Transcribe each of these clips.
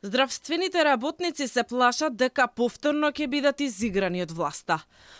Здравствените работници се плашат дека повторно ќе бидат изиграни од власта.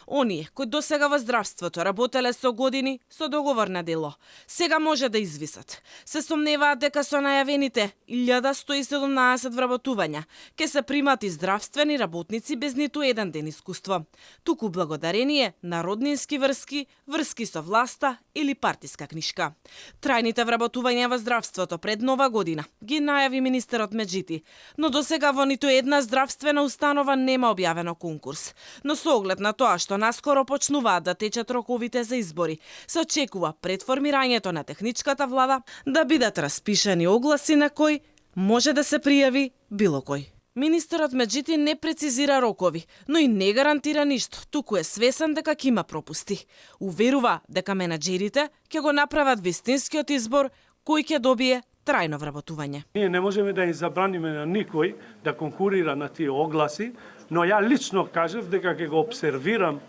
Оние кои досега во здравството работеле со години со договор на дело, сега може да извисат. Се сомневаат дека со најавените 1117 вработувања ќе се примат и здравствени работници без ниту еден ден искуство, туку благодарение на роднински врски, врски со власта или партиска книшка. Трајните вработувања во здравството пред Нова година ги најави министерот Меджити, но досега во ниту една здравствена установа нема објавено конкурс. Но со оглед на тоа што наскоро почнуваат да течат роковите за избори, се очекува пред формирањето на техничката влада да бидат распишани огласи на кој може да се пријави било кој. Министерот Меджити не прецизира рокови, но и не гарантира ништо, туку е свесен дека ќе има пропусти. Уверува дека менаџерите ќе го направат вистинскиот избор кој ќе добие трајно вработување. Ние не можеме да им забраниме на никој да конкурира на тие огласи, но ја лично кажав дека ќе го обсервирам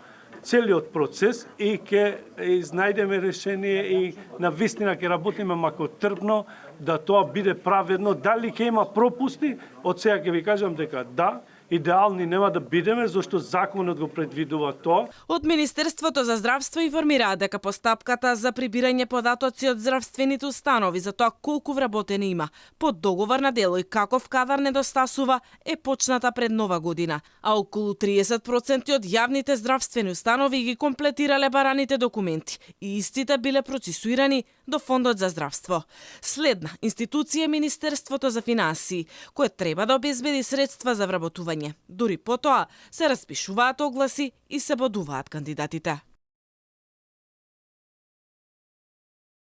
целиот процес и ќе изнајдеме решение и на вистина ќе работиме мако трпно да тоа биде праведно. Дали ќе има пропусти? Од сега ќе ви кажам дека да, идеални нема да бидеме, зашто законот го предвидува тоа. Од Министерството за здравство информираат дека постапката за прибирање податоци од здравствените установи за тоа колку вработени има под договор на дело и каков кадар недостасува е почната пред Нова година, а околу 30% од јавните здравствени установи ги комплетирале бараните документи и истите биле процесуирани до Фондот за здравство. Следна институција е Министерството за финансии, кое треба да обезбеди средства за вработување. Дури потоа се распишуваат огласи и се бодуваат кандидатите.